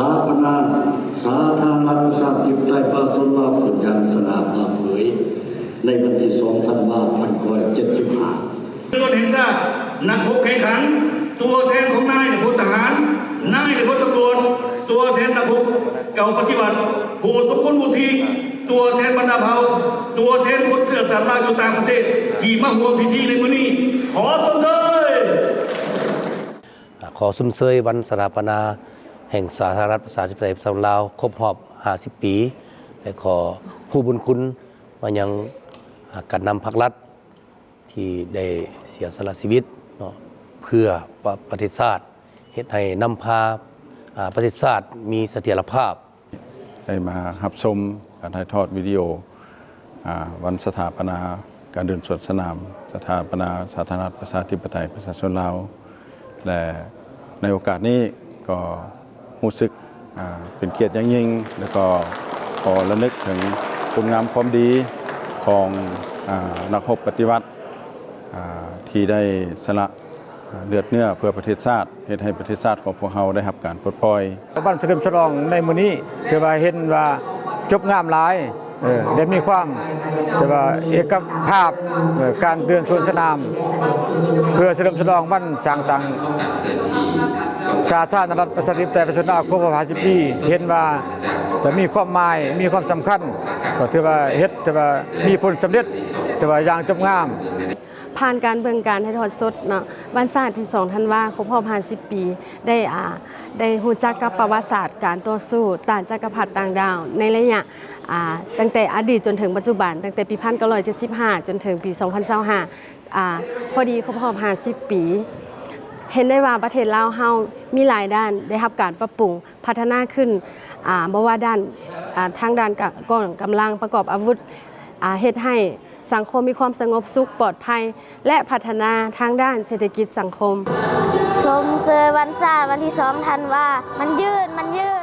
ສະຖາປະນາສາທາລະນະລັດ ປະຊາທິປະໄຕ ປະຊາຊົນລາວ ຂຶ້ນຢ່າງສະຫງ່າຜ່າເຜີຍ ໃນວັນທີສອງ ທັນວາ ພັນເກົ້າຮ້ອຍເຈັດສິບຫ້າ. ສ່ວນແຫ່ງຊາດ, ນັກຮົບແຂ່ງຂັນ, ຕົວແທນຂອງນາຍ ແລະ ພົນທະຫານ, ນາຍ ແລະ ພົນຕຳຫຼວດ, ຕົວແທນນັກຮົບເກົ່າປະຕິວັດ, ຜູ້ຊົງຄຸນວຸດທິ, ຕົວແທນບັນດາເຜົ່າ, ຕົວແທນຄົນເຊື້ອຊາດລາວຢູ່ຕ່າງປະເທດ ທີ່ມາຮ່ວມພິທີໃນມື້ນີ້ ຂໍຊົມເຊີຍ. ອາ ຂໍຊົມເຊີຍວັນສະຖາປະນາແຫ່ງສາທາລະນະລັດ ປະຊາທິປະໄຕ ປະຊາຊົນລາວ ຄົບຮອບຫ້າສິບປີ ແລະ ຂໍຮູ້ບຸນຄຸນມາຍັງ ອາ ການນຳພັກລັດ ທີ່ໄດ້ເສຍສະຫຼະຊີວິດເນາະ ເພື່ອປະ ປະເທດຊາດ, ເຮັດໃຫ້ນຳພາ ອາ ປະເທດຊາດມີສະຖຽນລະພາບ. ໄດ້ມາຮັບຊົມການຖ່າຍທອດວິດີໂອ ອາ ວັນສະຖາປະນາການເດີນສວນສະໜາມ ສະຖາປະນາສາທາລະນະລັດ ປະຊາທິປະໄຕ ປະຊາຊົນລາວ ແລະ ໃນໂອກາດນີ້ກໍຮູ້ສຶກ ອາ ເປັນກຽດຢ່າງຍິ່ງ ແລະ ກໍຂໍລະນຶກເຖິງຄຸນງາມຄວາມດີຂອງ ອາ ນັກຮົບປະຕິວັດ ອາ ທີ່ໄດ້ສະຫຼະ ເລືອດເນື້ອເພື່ອປະເທດຊາດ, ເຮັດໃຫ້ປະເທດຊາດຂອງພວກເຮົາໄດ້ຮັບການປົດປ່ອຍ. ວັນສະເຫຼີມສະຫຼອງໃນມື້ນີ້ ຖືວ່າເຫັນວ່າຈົບງາມຫຼາຍ, ເອີ ໄດ້ມີຄວາມ ແຕ່ວ່າເອກະພາບ, ເອີ ການເດີນສວນສະໜາມ ເພື່ອສະເຫຼີມສະຫຼອງວັນສ້າງຕັ້ງສາທາລະນະລັດ ປະຊາທິປະໄຕ ປະຊາຊົນລາວ ຄົບຮອບຫ້າສິບປີ ເຫັນວ່າຈະມີຄວາມໝາຍ, ມີຄວາມສຳຄັນ, ກໍຖືວ່າເຮັດ ແຕ່ວ່າມີຜົນສຳເລັດ, ແຕ່ວ່າຢ່າງຈົບງາມ. ຜ່ານການເບິ່ງການຖ່າຍທອດສົດເນາະ ວັນຊາດທີສອງ ທັນວາ ຄົບຮອບຫ້າສິບປີ ໄດ້ ອາ ໄດ້ຮູ້ຈັກກັບປະຫວັດສາດການຕໍ່ສູ້ຕ້ານຈັກກະພັດຕ່າງດ້າວ ໃນໄລຍະ ອາ ຕັ້ງແຕ່ອະດີດຈົນເຖິງປັດຈຸບັນ, ຕັ້ງແຕ່ປີພັນເກົ້າຮ້ອຍເຈັດສິບຫ້າ ຈົນເຖິງປີສອງພັນຊາວຫ້າ ອາ ພໍດີຄົບຮອບຫ້າສິບປີ. ເຫັນໄດ້ວ່າປະເທດລາວເຮົາມີຫຼາຍດ້ານໄດ້ຮັບການປັບປຸງ ພັດທະນາຂຶ້ນ, ອາ ບໍ່ວ່າດ້ານ, ອາ ທາງດ້ານກະ ກອງກຳລັງປະກອບອາວຸດ, ອາ ເຮັດໃຫ້ສັງຄົມມີຄວາມສະຫງົບສຸກ, ປອດໄພ ແລະ ພັດທະນາທາງດ້ານເສດຖະກິດສັງຄົມ. ຊົມເຊີຍວັນຊາດວັນທີສອງ ທັນວາ ມັນຍືນ, ມັນຍືນ.